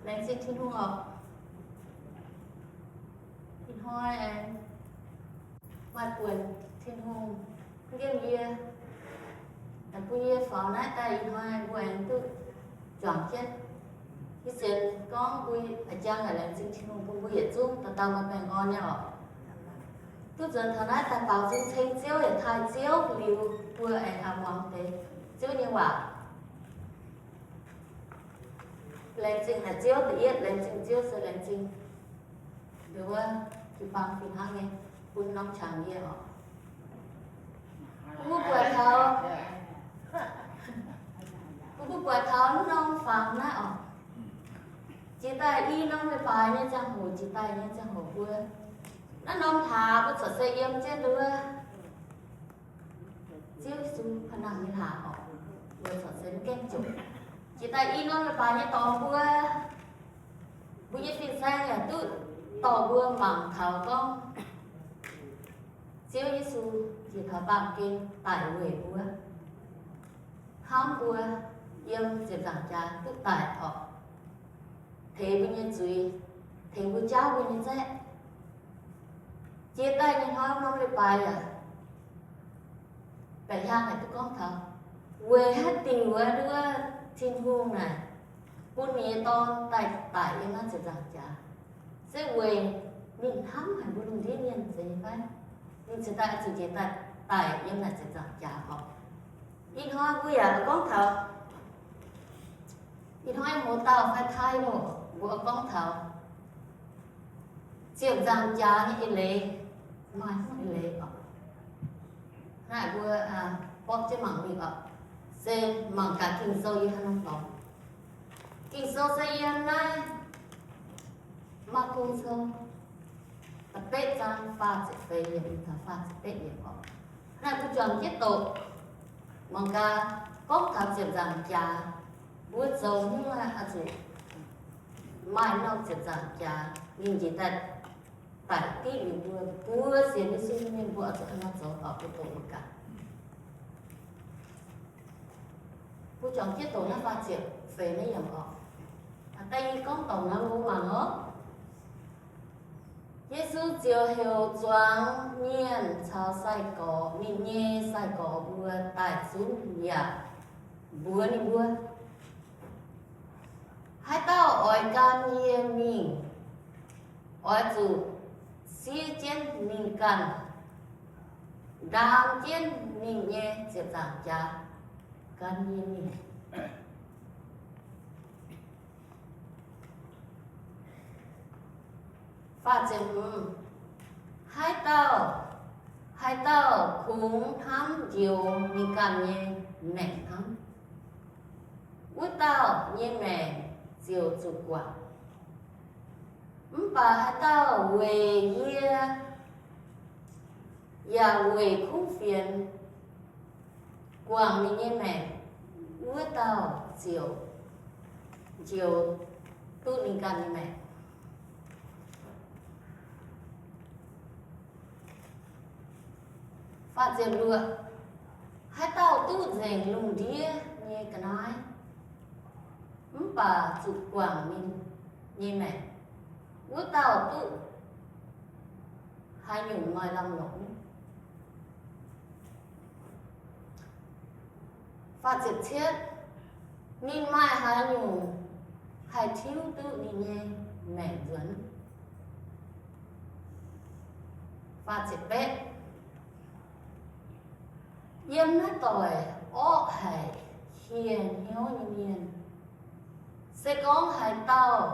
Laengz zingh Tin-Hungh oc. Ih hnoi aengx maaih buonc Tin-Hungh nqemh yie, bun yie faaux naaiv daaih ih hnoi mbuo aengx duqv juangc jienv. Ih sienx gorngv mbuo a'jang yaac laengz zingh Tin-Hungh bun mbuo yietc zungv dauh dauh maaih baengh orn nyei oc. Duqv nzuonx taux naaiv daaih baaux nzung ceng Ziouv yaac taaih Ziouv liuz, mbuo aengx aqc muangx deix Ziouv nyei waac. Laengz zingh naaic Ziouv da'yietv, laengz zingh Ziouv se laengz zingh nduov jiu-baang fih hnangv nyei bun norm qangx yie oc. Mbuo buatc taux, mbuo buatc taux naaiv norm fangx naaiv oc, jiex daaih i norm leiz-baaix nyei ziangh hoc, jiex daaih nyei ziangh hoc mbuo naaiv norm hlaax mbuo corc se yiem jienv nduov Ziouv Yesu pa'nangh nyei hlaax oc. Mbuo corc se mv gaengh jomc. Jiex daaih i norm leiz-baaix nyei dorngx mbuo, mbuo nyei fin-saeng yaac duqv dorh mbuo mangc taux gorngv Ziouv Yesu njiec taux baamh gen daic weic mbuo, hnamv mbuo yiem ziepc nzaangc jaax duqv daic oc, tengx mbuo nyei zuiz, tengx mbuo jauv mbuo nyei zaeqv. Jiex daaih nyei hnoi norm leiz-baaix yaac baeqc hnyangx naaic duqv gorngv taux weic haaix diuc wuov nduov Tin-Hungh naaic bun ninh nyei Dorn daaih daic yiem naaiv ziepc nzaangc jaax, se weic ninh hnamv haic mbuo lungh ndiev mienh zeiz fai? Ninh cingx daaih zuqc njiec daaih daic yiem naaic ziepc nzaangc jaax oc. Ih hnoi mbuo yaac gorngv taux, ih hnoi mouz dauh fai taiv nor, mbuo gorngv taux ziepc nzaangc jaax nyei eix leiz, maaih hnyouv eix leiz oc. Naaiv mbuo borqv jienv mangc mingh oc. Se mangc gaax Ging-Sou yiem haaix norm dorngx. Ging-Sou se yiem naaiv Maako Sou da'betv zaang faah ziepc feix yiemc taux faah ziepc betv yiemc oc. Naaiv mbuo juangc jienv doqc, mangc gaax gorngv taux ziepc nzaangc jaax, mbuo zoux hnyouv oix zuqc maaih norm ziepc nzaangc jaax mingh njiec daaih daic diqv liuz mbuo, mbuo sienx Yesu nyei mienh mbuo oix zuqc hnangv nor zoux oc. Mbuo doqc mangc gaax. Mbuo juangc jienv doqc naaiv faah ziepc feix naaiv yiemc oc. Da'nyeic gorngv dorngc naaiv mbuo mangc oc. Yesu ziouc heuc zuangx mienh caux sai-gorx, ninh nyei sai-gorx mbuo daaih zunv yaac mbuox ninh mbuo, haaix dauh oix gan yie mingh, oix zuqc siev jienv ninh ganh, ndaam jienv ninh nyei ziepc nzaangc jaax gan yie mingh. Faah ziepc hmz, haaix dauh, haaix dauh kungx hnamv njoux ninh ganh nyei maengc hnamv, wuov dauh nyei maengc ziouc zuqc guangc. Mv baac haaix dauh weic yie yaac weic kuv fienx guangc ninh nyei maengc, wuov dauh ziouc njoux duqv ninh ganh nyei maengc. Faah ziepc luoqc, haaix dauh duqv nzengc lungh ndiev nyei ga'naaiv mv baac zuqc guangc ninh nyei maengc, wuov dauh duqv haaix nyungc maaih lamh longc. Faah ziepc cietv, ninh maaih haaix nyungc haih tiuv duqv ninh nyei maengc nzuonx? Faah ziepc betv, yiem naaiv doic orqv haic hieh hnyouv nyei mienh, se gorngv haaix dauh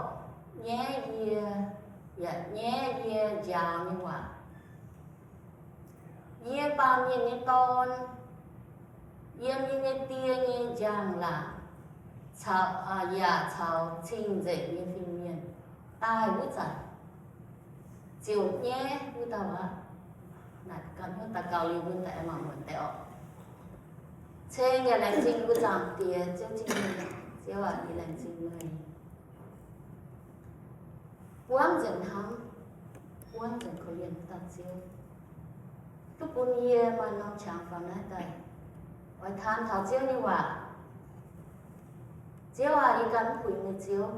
nyaiv yie, yaac nyaiv yie njaaux nyei waac, yie, Baamh Mienh nyei Dorn, yiem yie nyei Die nyei njang-laangc caux, yaac caux cing nzengc nyei fin-mienh daaih wuov zanc, ziouc nyaiv wuov dauh aqv. Naaic ganh hnyouv daux gaux liuz, mbuo daaih aengx mangc muonc deix oc. Ceng yaac laengz zingh mbuo Zaangc Diex Ziouv Tin-Hungh. Ziouv aac, yie laengz zingh meih buangv nzengc hnamv, buangv nzengc korv-lienh dauh Ziouv, duqv bun yie maaih norm qangx faaux naaiv daaih oix taan taux Ziouv nyei waac. Ziouv aac, yie ganh mv puix meih, Ziouv.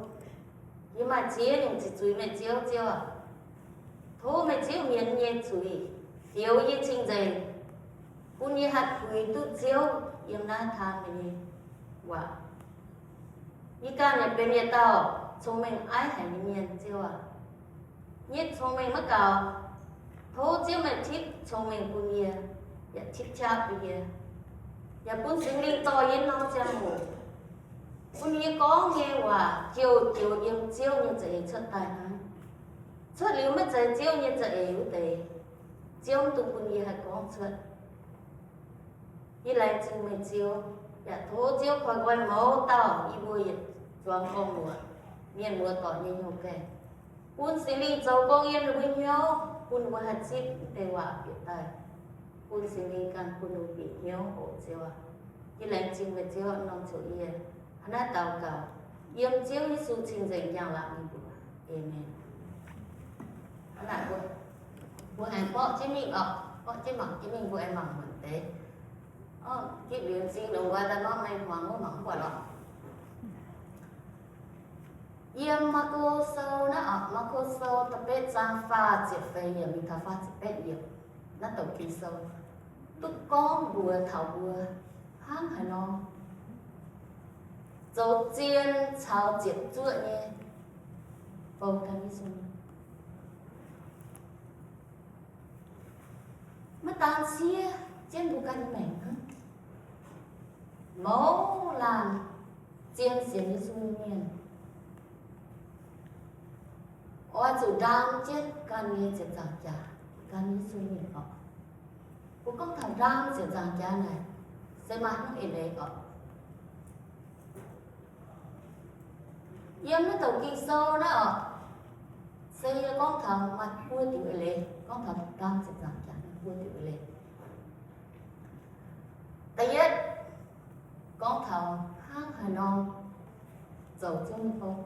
Yie maaih ziex nyungc ziqc zuiz meih Ziouv, Ziouv aac. Tov meih Ziouv mienz nyei zuiz, fioux yie cing-nzengc, bun yie haih puix duqv Ziouv yiem naaiv taan meih nyei waac. Yie ganh yaac benx yietc dauh cong-mengh aiv haic nyei mienh, Ziouv aac. Nyei cong-mengh maiv gaux. Tov Ziouv meih tipv cong-mengh bun yie, yaac tipv qaqv bun yie, yaac bun Singx Lingh dorh yie norm ziangh hoc, bun yie gorngv nyei waac joux-joux yiem Ziouv nyei za'eix cuotv daaih hnangv. Cuotv liuz maiv zeiz Ziouv nyei za'eix wuov deix, Ziouv mv dungx bun yie haih gorngv cuotv. Yie laengz zingh meih Ziouv, yaac tov Ziouv koi nqoi mouz dauh yie mbuo yietc zuangx gorngv muoc, mienh muoz doic nyei hnyouv gaengh, bun Singx Lingh zoux gong yiem ninh mbuo hnyouv, bun ninh mbuo haih zipv deix waac bieqc daaih, bun Singx Lingh ganh bun ninh mbuo bieqc hnyouv oc, Ziouv aac. Yie laengz zingh meih Ziouv norm ziouc yie hnangv naaiv daux gaux, yiem Ziouv Yesu cing-nzengc njang-laangc nyei mbuox. Aamen. Hnangv naaic mbuo, mbuo aengx borqv jienv mingh oc, borqv jienv mangc jienv mingh, mbuo aengx mangc muonc deix. Gitv liuz m'zing longc nqoi daaih norm mengh hmuangx wuov mangc mv buatc lorqc. Yiem Maako Sou naaiv oc, Maako Sou da'betv zaang faah ziepc feix yiemc mingh taux faah ziepc betv yiemc, naaiv douc Ging-Sou duqv gorngv mbuox taux mbuo hnangv haaix nor zoux zien caux ziepc zuoqv nyei bou gan Yesu. Maiv daan siev jienv mbuo ganh nyei maengc hnangv, mouz laanh zien sienx Yesu nyei mienh oix zuqc ndaam jienv ganh nyei ziepc nzaangc jaax gan Yesu mienh oc. Mbuo gorngv taux ndaam ziepc nzaangc jaax naaic, se maaih haaix nyungc eix leiz oc? Yiem naaiv douc Ging-Sou naaiv oc, se yie gorngv taux maaih buo diuc eix leiz, gorngv taux ndaam ziepc nzaangc jaax maaih buo diuc eix leiz. Da'yietv, gorngv taux hnangv haaix nor zoux Ziouv nyei bou.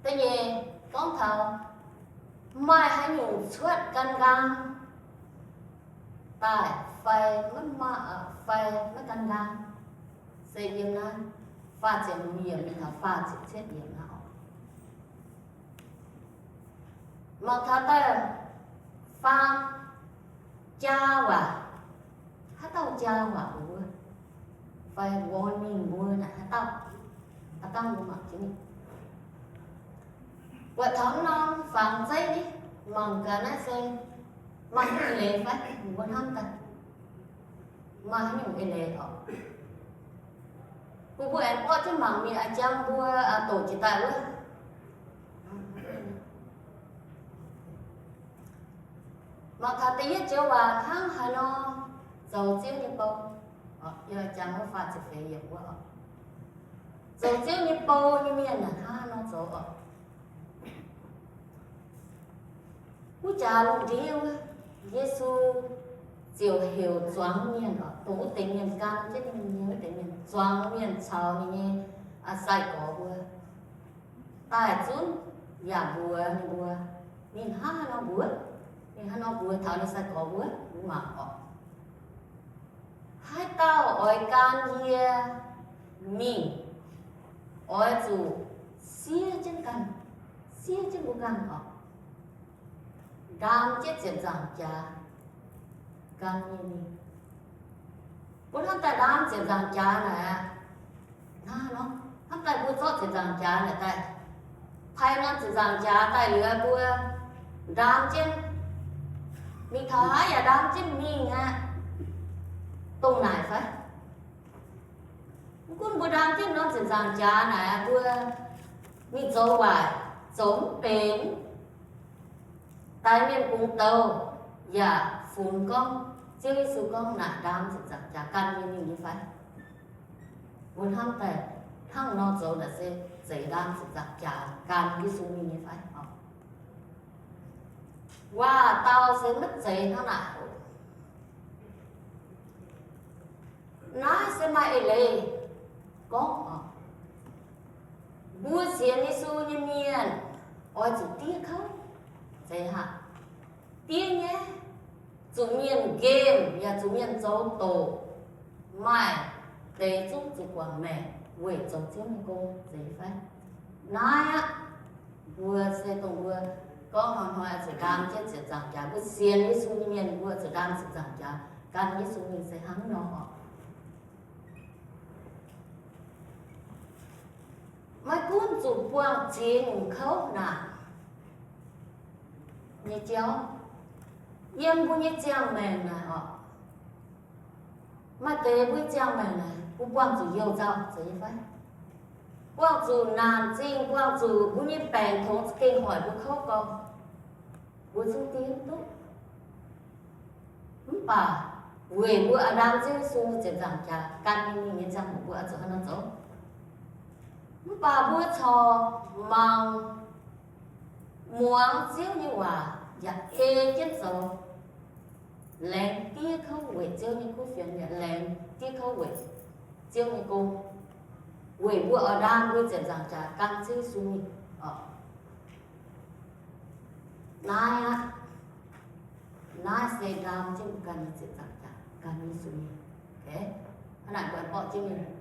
Da'nyeic, gorngv taux maaih haaix nyungc cuotv gan nqaang daaih fai maiv maaih, fai maiv gan nqaang, se yiem naaiv faah ziepc hmz yiemc mingh taux faah ziepc cietv yiemc naaiv oc. Mangc taux daaih faam jaa waac, haaix dauh jaa waac mbuo, fai warning mbuo naaic haaix dauh, haaix dauh mbuo mangc jienv. Buatc taux norm fangx zeiv ni, mangc gaax naaiv se maaih haaix nyungc eix leiz fai? Mbuo hnamv daaih maaih haaix nyungc eix leiz oc? Bun mbuo aengx borqv jienv mangc mingh, a'jang mbuo doqc jiex daaih wuov. Mangc taux da'yietv joux waac hnangv haaix nor zoux Ziouv nyei bou. Yiem jangx wuov faah ziepc feix yiemc wuov oc. Zoux Ziouv nyei bou nyei mienh naaic hnangv haaix nor zoux oc? Wuov jaax lungh ndiev wuov, Yesu ziouc heuc zuangx mienh oc, dongh wuov deix mienh gan jienv ninh nyei wuov deix mienh, zuangx mienh caux ninh nyei sai-gorx mbuo daaih zunv yaac mbuox ninh mbuo, ninh hnangv haaix nor mbuox, ninh hnangv haaix nor mbuox taux ninh sai-gorx mbuo, mbuo mangc oc. Haaix dauh oix gan yie mingh, oix zuqc siev jienv ganh, siev jienv mbuo ganh oc, ndaam jienv ziepc nzaangc jaax gan yie mingh. Mbuo hnamv daaih ndaam ziepc nzaangc jaax naaic aqv. Hnangv nor, hnamv daaih mbuo zorqv ziepc nzaangc jaax naaic daaih, pai norm ziepc nzaangc jaax daaih liuz, mbuo ndaam jienv mingh taux haaix yaac ndaam jienv mingh aqv. Dongh naaic fai? Mv gunv mbuo ndaam jienv norm ziepc nzaangc jaax naaic, mbuo mingh zoux waaic, zoux mv benx, daix mienh bungx douz, yaac funx gorngv Ziouv Yesu gorngv naaic ndaam ziepc nzaangc jaax gan yie mingh nyei fai? Mbuo hnamv daaih hnangv nor zoux naaic se zeiz ndaam ziepc nzaangc jaax gan Yesu mingh nyei fai? Waac-dauh se maiv zeiz hnangv naaic oc. Naaiv se maaih eix leiz gorngv oc. Mbuo sienx Yesu nyei mienh oix zuqc diev kouv, zeiz haic, diev nyaiv, zuqc mienh nqemh yaac zuqc mienh zoux doqc, maaih deix zungv zuqc guangc maengc weic zoux Ziouv nyei gong, zeiz fai? Naaiv aqv, mbuo se dongh mbuo gorngv hnoi-hnoi oix zuqc ndaam jienv ziepc nzaangc jaax. Mbuo sienx Yesu nyei mienh, mbuo zuqc ndaam ziepc nzaangc jaax gan Yesu mingh se hnangv nor oc. Maiv gunv zuqc buangh ziex nyungc kouv naanc nyei jauv, yiem mbuo nyei ziangh maengc naaic oc, maaih deix mbuo nyei ziangh maengc naaic, mbuo buangh zuqc youh nzauh, zeiz nyei fai? Buangh zuqc naanc zingh, buangh zuqc mbuo nyei baengc tongx za'gengh hoic mbuo kouv gorx, mbuo zungv diev duqv. Mv baac weic mbuo oix ndaam Ziouv Yesu ziepc nzaangc jaax gan ninh nyei ziangh hoc, mbuo oix zuqc hnangv nor zoux. Mv baac mbuo corc mangc muangx Ziouv nyei waac yaac ei jienv zoux, laengz diev kouv weic Ziouv nyei kuv fienx, yaac laengz diev kouv weic Ziouv nyei gong, weic mbuo oix ndaam mbuo ziepc nzaangc jaax gan Ziouv Yesu mingh oc. Naaiv aqv, naaiv se ndaam jienv mbuo ganh nyei ziepc nzaangc jaax gan Yesu mingh. Hnangv naaic mbuo borqv jienv mingh.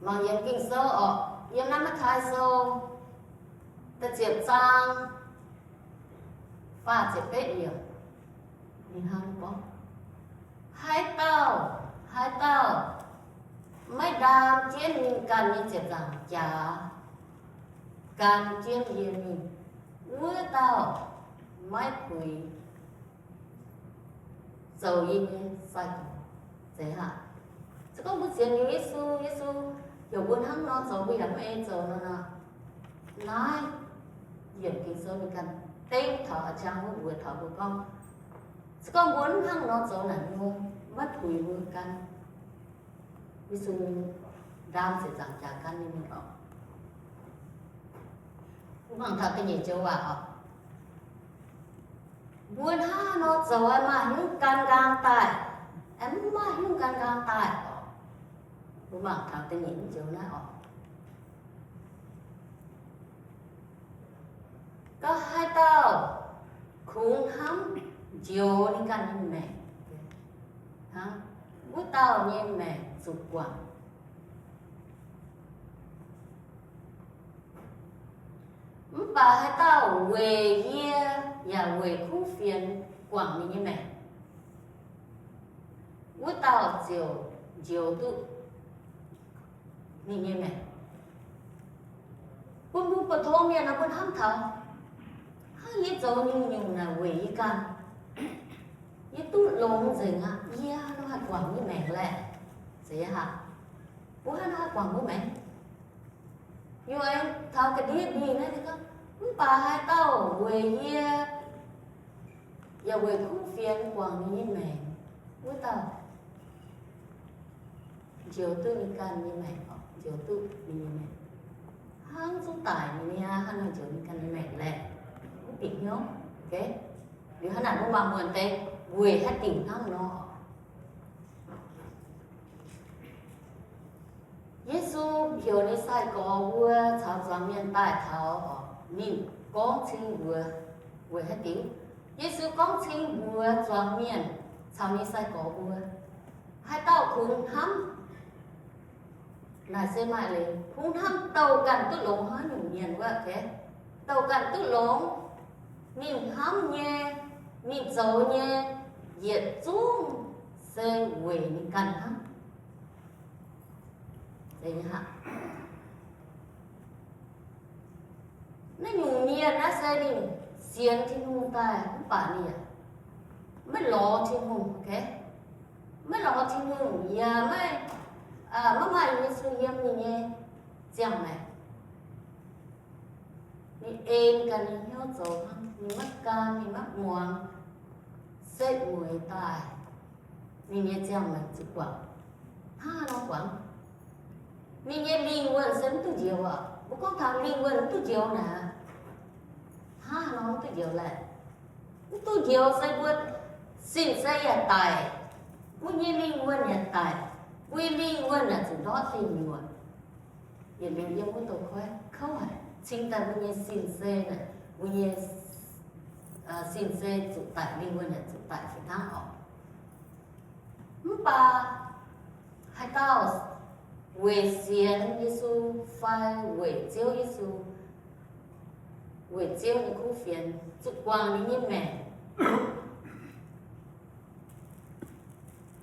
Mangc yiem Ging-Sou oc, yiem naaiv Matv^taai Sou da'ziepc zaang faah ziepc betv yiemc, ninh hnangv gorngv, Haaix dauh, haaix dauh maiv ndaam jienv ninh ganh nyei ziepc nzaangc jaax gan jienv yie mingh, wuov dauh maiv puix zoux yie nyei sai-gorx. Zeiz aqv. Se gorngv mbuo sienx liuz Yesu, Yesu heuc mbuo hnangv nor zoux, mbuo yaac maiv ei zoux nor nor, naaiv yiemc Ging-Sou ninh ganh dengv taux a'jang wuov mbuox taux mbuo gorngv, se gorngv mbuo mv hnangv nor zoux naaic, mbuo maiv puix mbuo gan Yesu ndaam ziepc nzaangc jaax gan ninh mingh oc. Mbuo mangc taux da'nyeic joux waac oc. Mbuo hnangv nor zoux aeqv, maaih hnyouv gan nqaang daaih, aeqv, mv maaih hnyouv gan nqaang daaih oc. Mbuo mangc taux da'nyeic joux naaiv oc. Gorngv haaix dauh kungx hnamv njoux ninh ganh nyei maengc, hnangv wuov dauh nyei maengc zuqc guangc. Mv baac haaix dauh weic yie yaac weic kuv fienx guangc ninh nyei maengc, wuov dauh ziouc njoux duqv ninh nyei maengc. Bun mbuo mbu'ndongx mienh nor mbuo hnamv taux, hnangv yie zoux nyungc-nyungc naaic weic yie ganh, yie duqv longx nzengc aqv, yie hnangv nor haih guangc nyei maengc laeh. Zeiz aqv. Mbuo hnangv nor haih guangc mbuo maengc. Yie aengx taux ga'ndiev mingh naaiv gorngv, mv baac haaix dauh weic yie yaac weic kuv fienx guangc ninh nyei maengc, wuov dauh njoux duqv ninh ganh nyei maengc, njoux duqv ninh nyei maengc. Hnangv zungv daic ninh nyei aqv, hnangv nor njoux ninh ganh nyei maengc laeh. Mv bieqc hnyouv. Liuz hnangv naaic mbuo mangc muonc deix weic haaix diuc hnangv nor. Yesu heuc ninh sai-gorx mbuo caux zuangx mienh daaih taux, ninh gorngv cing mbuox weic haaix diuc? Yesu gorngv cing mbuox zuangx mienh caux ninh sai-gorx mbuo, haaix dauh kungx hnamv, naaic se maaih leiz, kungx hnamv douh ganh duqv longx haaix nyungc mienh wuov, douh ganh duqv longx, ninh hnamv nyei, ninh zoux nyei, yietc zungv se weic ninh ganh hnangv. Naaiv nyungc mienh naaiv se ninh sienx Tin-Hungh daaih mv baac ninh maiv lorz Tin-Hungh, maiv lorz Tin-Hungh yaac maiv, maiv maaih Yesu yiem ninh nyei ziangh maengc. Ninh en ganh nyei hnyouv zoux hnangv, ninh maiv gan, ninh maiv muangx, setv mueiz daaih, ninh nyei ziangh maengc zuqc guangc. Hnangv nor guangc, ninh nyei lingh wuonh se mv duqv njoux aqv. Mbuo gorngv taux lingh wuonh mv duqv njoux naaic, hnangv nor mv duqv njoux laeh. Mv duqv njoux se mbuo sin-sei yaac daic, mbuo nyei lingh wuonh yaac daic, mbuo nyei lingh wuonh yaac zuqc ndortv deic nyuoqc. Yietc liuz yiem wuov douz-koiv kouv haic, cingx daaih mbuo nyei sin-sei naaic, mbuo nyei sin-sei zuqc daic, lingh wuonh yaac zuqc daic fih hnangv oc. Mv baac Haaix dauh weic sienx Yesu fai weic Ziouv Yesu, weic Ziouv nyei kuv fienx zuqc guangc ninh nyei maengc,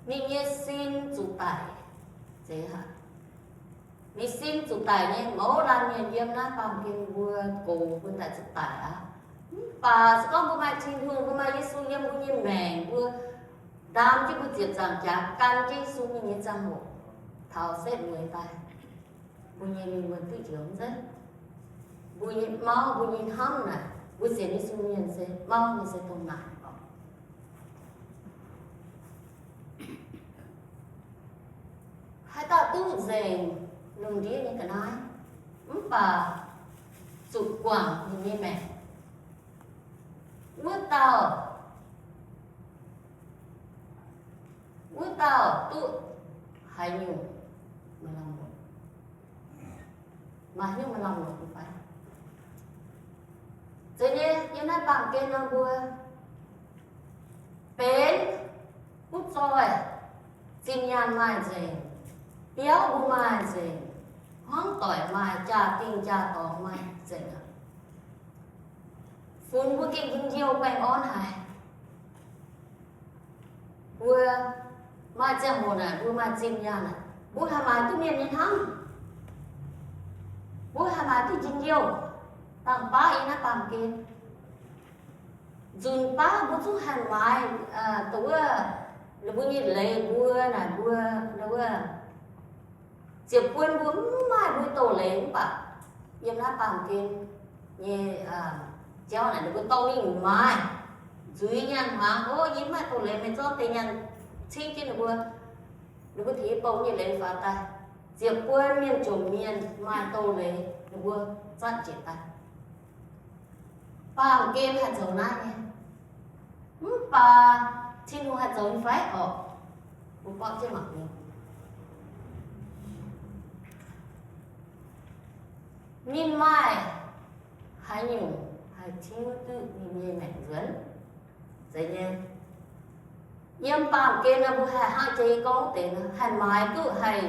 ninh nyei sin zuqc daic. Zeiz haic. Ninh sin zuqc daic nyei. Mouz laanh mienh yiem naaiv baamh gen mbuo gox mbuo daaih zuqc daic aqv. Mv baac se gorngv mbuo maaih Tin-Hungh, mbuo maaih Yesu yiem mbuo nyei maengc, mbuo ndaam jienv mbuo ziepc nzaangc jaax gan jienv Yesu mingh nyei ziangh hoc, taux setv mueiz daaih, mbuo nyei lingh wuonh duqv njoux mv zeiz? Mbuo nyei mauv, mbuo nyei hnamv naaic, mbuo sienx Yesu mienh se mauv nyei se dongh naaic oc. Haaix dauh duqv nzengc lungh ndiev nyei ga'naaiv, mv baac zuqc guangc ninh nyei maengc, wuov dauh, wuov dauh duqv haaix nyungc maaih lamh longc, maaih haaix nyungc maaih lamh longc nyei fai? Zeiz nyei, yiem naaiv baamh gen nor mbuo benx butv zoih, zinh nyaanh maaih nzengc, biauv mbuo maaih nzengc, hmuangv doic maaih, jaa-dingh jaa-dorngx maaih nzengc aqv. Funx mbuo gengh njien-youh baengh orn haic. Mbuo maaih ziangh hoc naaic mbuo maaih zinh nyaanh naaic, mbuo haih maaiz duqv mienh nyei hnamv. Mbuo haih maaiz duqv njien-youh. Dangh baav yiem naaiv baamh gen, nzunc baav mbuo zungv haih maaiz, dongh wuov, ninh mbuo nyei leiz mbuo naaic mbuo, wuov, ziepc buonc mbuo mv maaih mbuo doz-leiz mv baac yiem naaiv baamh gen nyei jauv naaic ninh mbuo dorh mingh maaiz, nzuiz nyaanh hmuangx, o, yie mv maaih doz-leiz, meih zorqv deix nyaanh cingv jienv ninh mbuo, ninh mbuo tengx yie bouh nyei leiz faaux daaih. Ziepc buonc mienh jomc mienh maaih doz-leiz ninh mbuo zatv njiec daaih. Baamh gen haih zoux naaiv nyei. Mv baac Tin-Hungh haih zoux nyei fai orqc? Mbuo borqv jienv mangc nyei. Ninh maaih haaix nyungc haih tiuv duqv ninh nyei maengc nzuonx? Zeiz nyei. Yiem baamh gen nor mbuo haih hnangv jiex gorngv deix nor, haih maaiz duqv, haih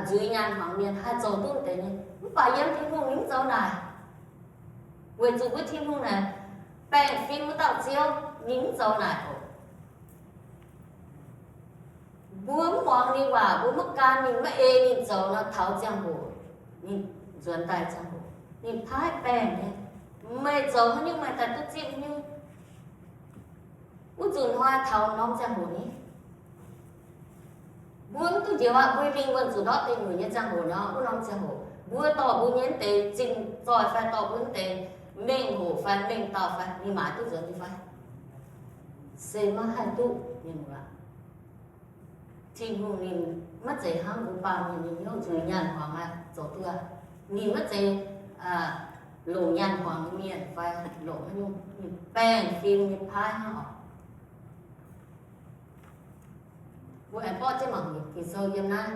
nzuiz nyaanh hmuangx mienh, haih zoux duqv deix nyei. Mv baac yiem Tin-Hungh ninh mv zoux naaic. Weic zuqc mbuo Tin-Hungh naaic baengh fim wuov dauh Ziouv, ninh mv zoux naaic oc. Mbuo mv muangx ninh waac, mbuo maiv gan ninh, maiv ei ninh zoux nor, taux ziangh hoc ninh nzuonx daaih ziangh hoc, ninh paaiv baengh nyei, meih zoux haaix nyungc maaih daaih duqv zipv haaix nyungc. Wuov nzunc hnoi taux norm ziangh hoc ni, mbuo mv duqv njoux aqv. Mbuo lingh wuonh zuqc ndortv deic nyuoqc nyei ziangh hoc nor, wuov norm ziangh hoc mbuo dorh mbuo nyei deix zinh zoih fai dorh mbuo nyei deix mengh hoc fai mengh dauh fai ninh maaiz duqv nzuonx nyei fai? Se maiv haih duqv nyei muoz. Tin-Hungh ninh maiv zeiz hnangv mbuo baamh mienh nyei hnyouv nzuih nyaanh hmuangx aqv zoux duqv. Ninh maiv zeiz longc nyaanh hmuangx nyei mienh fai longc haaix nyungc, ninh baengh fim nyei paaiv hnangv oc. Mbuo aengx borqv jienv mangc Ging-Sou yiem naaiv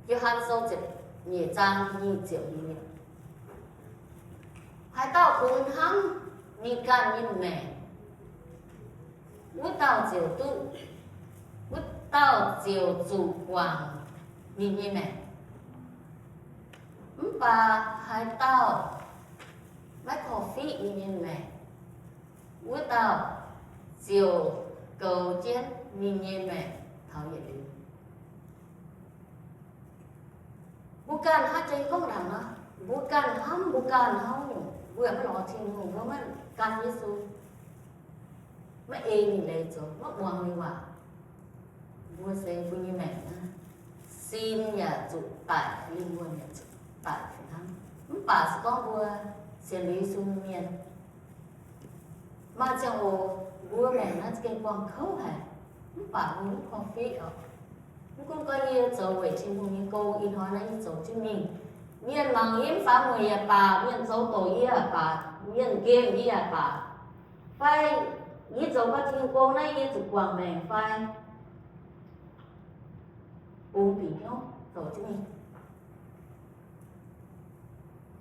Yo^han Sou ziepc nyeic zaang nyic ziepc liuz, haaix dauh kungx hnamv ninh ganh nyei maengc, wuov dauh ziouc duqv, wuov dauh ziouc zuqc guangc ninh nyei maengc. Mv baac haaix dauh maiv korv-fiqv ninh nyei maengc, wuov dauh ziouc goux jienv ninh nyei maengc taux yietc liuz. Mbuo ganh hnamv, jiex gorngv ndaangc nor, mbuo ganh hnamv mbuo ganh hnamv nyungc, mbuo yaac maiv lorz Tin-Hungh, mbuo maiv gan Yesu, maiv ei ninh leiz zoux, maiv muangx ninh waac, mbuo se mbuo nyei maengc naaiv, sin yaac zuqc daic, lingh wuonh yaac zuqc daic fih hnangv. Mv baac se gorngv mbuo sienx liuz Yesu nyei mienh, maaih ziangh hoc mbuo maengc naaiv za'gengh buangh kouv haic, mv baac mbuo mv korv-fiqv oc. Mv gunv gorngv yie zoux weic Tin-Hungh nyei gong, ih hnoi naaiv yie zoux jienv mingh, mienh mangc yie mv faaux mueic yaac baac, mienh zoux doqc yie yaac baac, mienh nqemh yie yaac baac, fai yie zoux gau Tin-Hungh gong naaiv yie zuqc guangc maengc fai, bungx bieqc hnyouv zoux jienv mingh.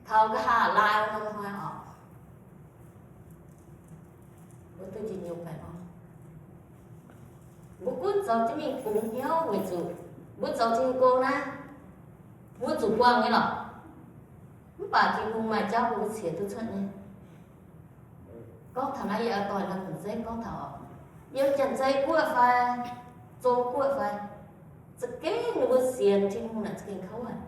Taux nqa'haav laai norm hnoi oc, mbuo duqv njien-youh baengh orn. Mbuo gunv zoux jienv mingh bungx hnyouv weic zuqc Mbuo zoux Tin-Hungh gong naaiv, mbuo zuqc buangh nyei lorqc. Mv baac Tin-Hungh maaih jauv bun mbuo ciex duqv cuotv nyei. Gorngv taux naaiv yie oix doic norm-nzengc gorngv taux yiem Janx-Zei guoqv fai Zong guoqv fai, za'gengh ninh mbuo sienx Tin-Hungh naaic za'gengh kouv haic.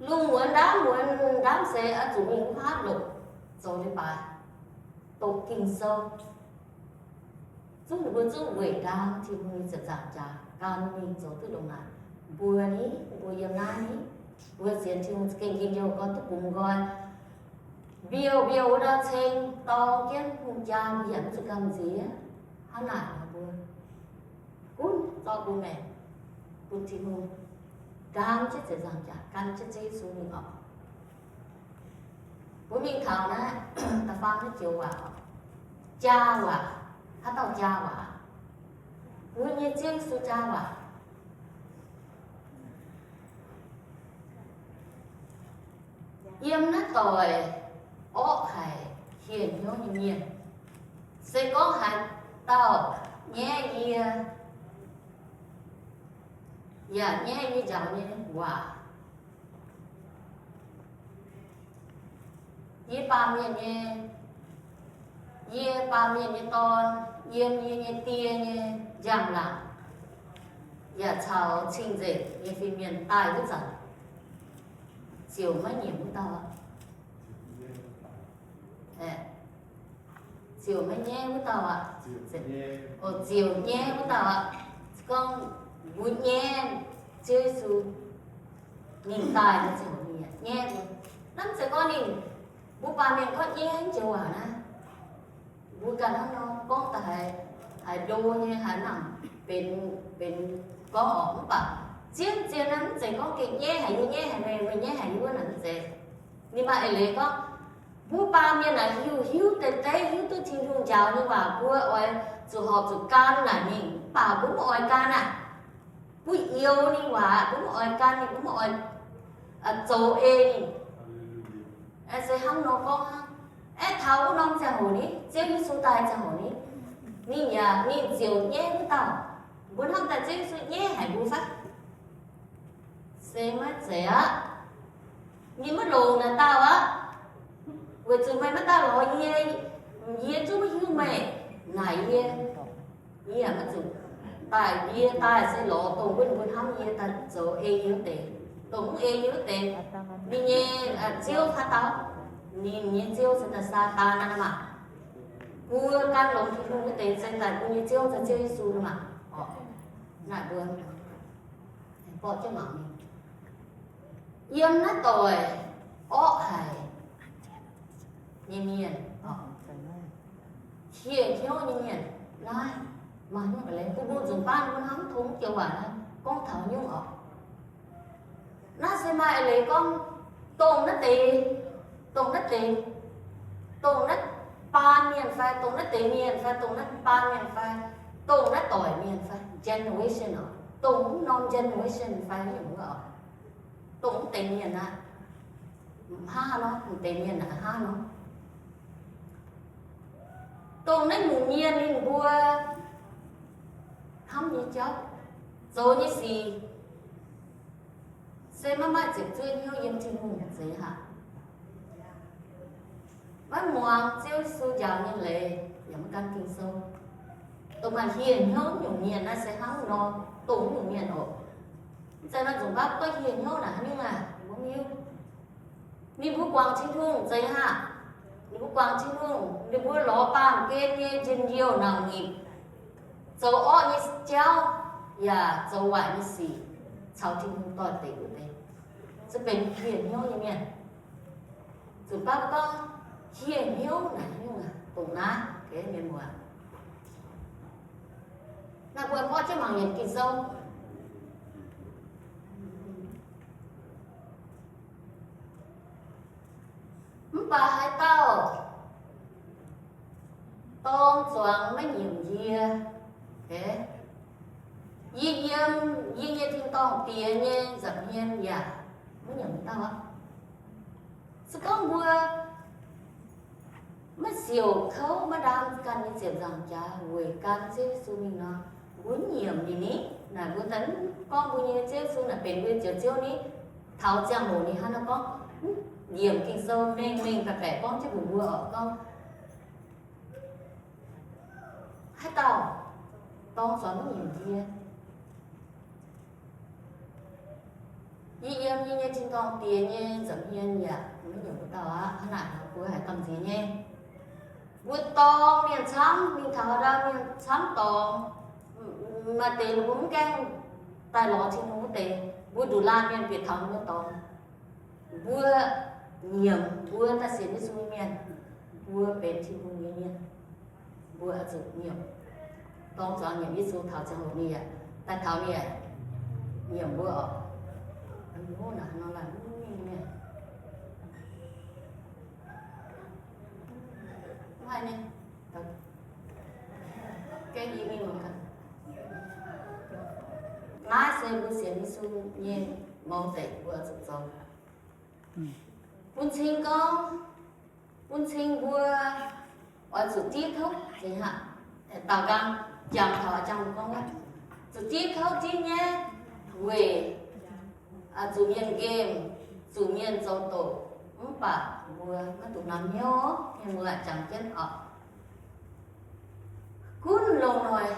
Lungh muonz ndaamv muonz ndaamv seix oix zuqc mingh mv haatv longc zoux leiz-baaix, doqc Ging-Sou, zungv ninh mbuo zungv weic ndaam Tin-Hungh nyei ziepc nzaangc jaax gan mingh zoux duqv ndongc naaic. Mbuo ni, mbuo yiem naaiv ni, mbuo sienx Tin-Hungh za'gengh njien-youh, gorngv duqv bungx nqoi, mbiouh mbiouh wuov ndau ceng dorng jienv hungh jaa, mbuo yaac mv zuqc gamh nziex. Hnangv naaic nor mbuo gunv zorqv mbuo maengc bun Tin-Hungh ndaam jienv ziepc nzaangc jaax gan jienv Ziouv Yesu mingh oc. Mbuo mingh taux naaiv da'faam naaiv joux waac, jaa waac, haaix dauh jaa waac? Mbuo nyei Ziouv Yesu jaa waac. Yiem naaiv doic orqv haic hieh hnyouv nyei mienh. Se gorngv haaix dauh nyaiv yie, yaac nyaiv yie njaaux nyei waac, yie, Baamh Mienh nyei, yie, Baamh Mienh nyei Dorn, yiem yie nyei Die nyei njang-laangc yaac caux cing-nzengc nyei fin-mienh daaih wuov zanc, ziouc maiv nyiemc wuov dauh aqv. Ziouc maiv nyaiv wuov dauh aqv. Ziouc nyaiv wuov dauh aqv. Gorngv mbuo nyaiv Ziouv Yesu, ninh daaih nyei ziangh hoc ninh yaac nyaiv mbuo. Naaiv mv zeiz gorngv ninh, mbuo baamh mienh gorngv nyaiv joux waac naaiv, mbuo ganh hnangv nor gorngv daaih haiz, haiz ndo nyei, haiz nangc benx, benx gorngv orqc. Mv baac zien-zien naaiv mv zeiz gorngv gengh nyaiv haic yie, nyaiv haic meih, meih nyaiv haic yie wuov naaic mv zeiz. Ninh maaih eix leiz gorngv, mbuo baamh mienh naaic hiuv, hiuv deix deix, hiuv duqv Tin-Hungh njaaux nyei waac mbuo oix zuqc horpc zuqc gan naaic mingh, mv baac mbuo mv oix gan aqv. Mbuo youx ninh waac, mbuo mv oix gan ninh, mbuo mv oix zoux ei ninh. Se hnangv nor gorngv hnangv. Aeqv, taux wuov norm ziangh hoc ni, Ziouv Yesu daaih ziangh hoc ni, ninh yaac, ninh ziouc nyaiv wuov dauh. Mbuo hnamv daaih Ziouv Yesu nyaiv haic mbuo fai? Se maiv zeiz aqv. Ninh maiv longc naaic dauh aqv. Weic zuqc meih maiv daaih lorz yie, yie zungv maiv hiuv meih naaic yie. Yie yaac maiv zuqc daaih, yie daaih se lorz dongh wuov ninh mbuo hnamv yie daaih zoux ei yie wuov deix. Dongh mv ei yie wuov deix, ninh nyei ziouv haaix dauh? Ninh nyei ziouv se daaih Saadaan naaiv maah. Mbuo gan longx Tin-Hungh wuov deix se daaih mbuo nyei ziouv se Ziouv Yesu naaiv maah. Naaic mbuo borqv jienv mangc mingh. Yiem naaiv doic orqv haic nyei mienh, hieh hnyouv nyei mienh, naaiv maaih nyungc eix leiz bun mbuo nzunc baav mbuo hnamv tong joux waac naaiv gorngv taux nyungc orqc. Naaiv se maaih eix leiz gorngv, dongh naaiv deix, dongh naaiv deix, dongh naaiv baan mienh fai, dongh naaiv deix mienh fai, dongh naaiv baan mienh fai, dongh naaiv doic mienh fai, generation orqc, dongh mv norm generation fai nyungc wuov orqc, dongh mv deix mienh naaiv, hnangv nor, mv deix mienh naaiv hnangv nor, dongh naaiv nyungc mienh ninh mbuo hnamv nyei jauv, zoux nyei sic, se maiv maaih ziepc zuoqv hnyouv yiem Tin-Hungh zeiz haic. Maiv muangx Ziouv Yesu njaaux nyei leiz, yaac maiv gan Ging-Sou. Dongh maaih hieh hnyouv nyungc mienh naaiv se hnangv nor, dongh nyungc mienh oc. Mv zeiz nor nzunc baav gorngv hieh hnyouv naaic haaix nyungc aqv, mbuo mv hiuv. Ninh mbuo guangc Tin-Hungh zeiz haic. Ninh mbuo guangc Tin-Hungh, ninh mbuo lorz baamh gen nyei njien-youh nauc nyitc, zoux orqv nyei jauv yaac zoux waaic nyei sic caux Tin-Hungh doix-dekc wuov deix, se benx hieh hnyouv nyei mienh. Nzunc baav gorngv hieh hnyouv naaic haaix nyungc aqv, dongh naaiv, mienh muoz. Naaiv mbuo borqv jienv mangc yietc Ging-Sou. Mv baac haaix dauh dorng zuangx maiv nyiemc yie, yie yiem yie nyei tin-dorngh Diex nyei nza'hmien yaac maiv nyiemc dauh aqv. Se gorngv mbuo maiv siouc kouv maiv ndaam ganh nyei ziepc nzaangc jaax weic gan Ziouv Yesu mingh nor, mbuo mv nyiemc ninh ni. Naaic mbuo daaih gorngv mbuo nyei Ziouv Yesu naaic benx mbuo nyei Njoux Ziouv ni, taux ziangh hoc ninh hnangv naaiv gorngv, yiemc Ging-Sou mengh mengh baeqc baeqc gorngv jienv mbuox mbuo oc, gorngv haaix dauh dorng zuangx maiv nyiemc yie, yie yiem yie nyei tin-dorngh Diex nyei nza'hmien yaac maiv nyiemc wuov dauh aqv. Hnangv naaic mbuo haiz gamh nziex nyei. Mbuo dorng mienh camv, mingh taux haaix dauh mienh camv dorngx, maaih deix ninh mbuo mv gaengh daaih lorz Tin-Hungh wuov deix, mbuo nduqc laanh mienh bieqc taux mbuo dorngx. Mbuo nyiemc mbuo daaih sienx Yesu nyei mienh, mbuo benx Tin-Hungh nyei mienh, mbuo oix zuqc nyiemc, dorng zuangx nyiemc Yesu taux ziangh hoc ninh yaac daaih taux, ninh yaac nyiemc mbuo oc. Naaic nor naaic mv mingh mienh, mv haih nyei, gaengh i mingh gaax. Naaiv se mbuo sienx Yesu nyei mouz deic mbuo oix zuqc zoux. Bun cing gorngv, bun cing mbuo oix zuqc diev kouv, daaux nqaang jangx taux jangx mbuo gorngv wuov, zuqc diev kouv diev nyaiv weic zuqc mienh nqemh, zuqc mienh zoux doqc, mv baac mbuo maiv dungx namx hnyouv, mienh muoz jangx jienv oc. Gunv longc noic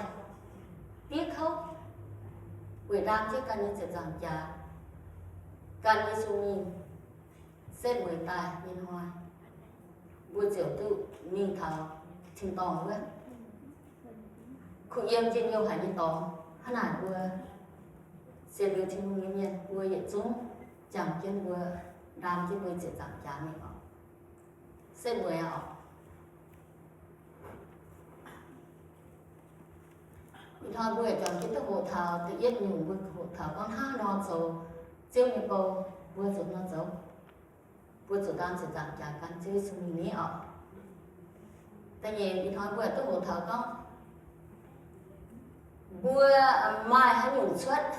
diev kouv weic ndaam jienv ganh nyei ziepc nzaangc jaax, gan Yesu mingh setv mueiz daaih nyei hnoi, mbuo ziouc duqv mingh taux tin-dorngh wuov, kuh yiem njien-youh haic nyei dorngx. Hnangv naaic mbuo sienx liuz Tin-Hungh nyei mienh, mbuo yietc zungv jangx jienv mbuo, ndaam jienv mbuo ziepc nzaangc jaax mingh oc. Setv mueiz oc. Ih hnoi mbuo yaac juangc jienv duqv hoqc taux da'yietv nyungc, mbuo hoqc taux gorngv hnangv nor zoux Ziouv nyei bou, mbuo zuqc nor zoux, mbuo zuqc ndaam ziepc nzaangc jaax gan Ziouv Yesu mingh ni oc. Da'nyeic, ih hnoi mbuo yaac duqv hoqc taux gorngv mbuo maaih haaix nyungc cuotv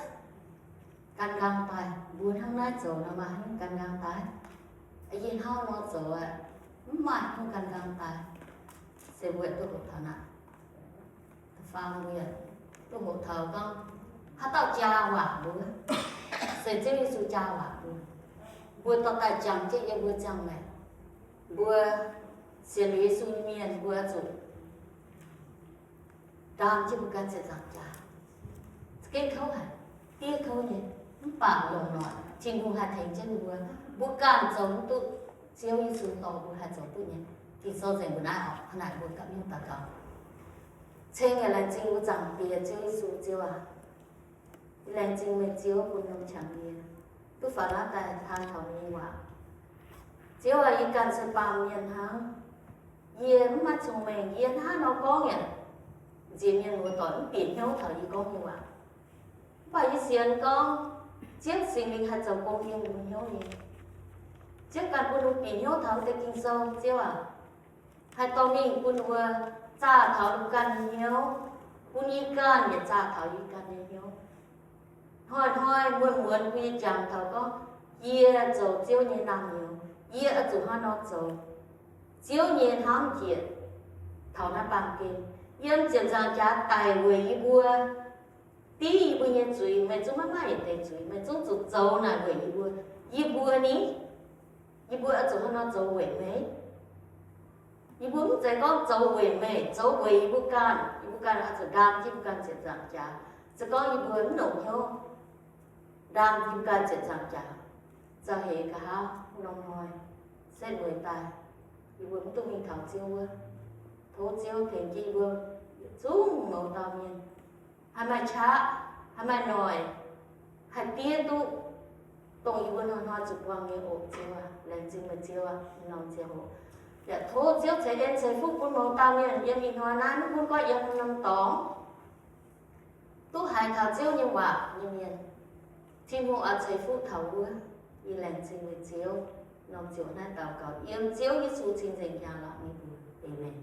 gan nqaang daaih, mbuo hnangv naaiv zoux nor maaih haaix nyungc gan nqaang daaih. Yie hnangv nor zoux aeqv, mv maaih haaix nyungc gan nqaang daaih. Se mbuo yaac duqv hoqc taux naaic. Da'faam, mbuo yaac duqv hoqc taux gorngv haaix dauh jaa waac mbuo, se Ziouv Yesu jaa waac mbuo. Mbuo dorh daaih jangx jienv yiem mbuo ziangh maengc. Mbuo sienx liuz Yesu nyei mienh, mbuo zuqc ndaam jienv mbuo ganh ziepc nzaangc jaax. Za'gengh kouv haic, diev kouv nyei, mv baac longc noic Tin-Hungh haih tengx jienv mbuo. Mbuo ganh zoux mv duqv, Ziouv Yesu dorh mbuo haih zoux duqv nyei. Ging-Sou nzengc mbuo naaiv oc. Hnangv naaic mbuo gapv hnyouv daux gaux. Ceng yaac laengz zingh mbuo Zaangc Diex Ziouv Yesu. Ziouv aac, yie laengz zingh meih Ziouv bun norm qangx yie duqv faaux naaiv daaih taan taux meih nyei waac. Ziouv aac, yie ganh se baamh mienh hnangv. Yie mv maaih cong-mengh, yie hnangv nor gorngv yaac nziex mienh muoz-doic mv bieqc hnyouv taux yie gorngv nyei waac. Mv baac yie sienx gorngv Ziouv Singx Lingh haih zoux gong yiem mbuo hnyouv nyei. Ziouv ganh bun mbuo bieqc hnyouv taux deix Ging-Sou, Ziouv aac, haih dorh mingh bun mbuo zaah taux mbuo ganh nyei hnyouv, bun yie ganh yaac zaah taux yie ganh nyei hnyouv. Hnoi-hnoi muonz-muonz mbuo nyei jangx taux gorngv, yie zoux Ziouv nyei naamh nyouz, yie oix zuqc hnangv nor zoux. Ziouv nyei hnamv njiec taux naaiv baamh gen, yiem ziepc nzaangc jaax daic weic yie mbuo, div yie mbuo nyei zuiz. Meih zungv maiv maaih yietc deix zuiz, meih zungv zuqc zoux naaic weic yie mbuo. Yie mbuo ni, yie mbuo oix zuqc hnangv nor zoux weic meih. Yie mbuo mv zeiz gorngv zoux weic meih, zoux weic yie mbuo ganh. Yie mbuo ganh oix zuqc ndaam jienv yie mbuo ganh ziepc nzaangc jaax. Se gorngv yie mbuo mv longc hnyouv ndaam yie mbuo ganh ziepc nzaangc jaax, za'heix nqa'haav norm hnoi setv mueiz daaih, yie mbuo mv duqv mingh taux Ziouv wuov. Tov Ziouv tengx jienv yie mbuo yietc zungv mouz dauh mienh, haih maaih qaqv, haih maaih noic, haih diev duqv dongh yie mbuo hnoi-hnoi zuqc buangh nyei oc. Ziouv aac, laengz zingh meih Ziouv aac, norm ziangh hoc. Yaac tov Ziouv ceix en ceix fuqv bun mouz dauh mienh yiem ih hnoi naaiv, mv gunv gorngv yiem norm dorngx, duqv haiz taux Ziouv nyei waac nyei mienh, Tin-Hungh oix ceix fuqv taux wuov. Yie laengz zingh meih Ziouv, norm ziouc naaiv daux gaux yiem Ziouv Yesu cing-nzengc njang-laangc nyei mbuox. Aamen.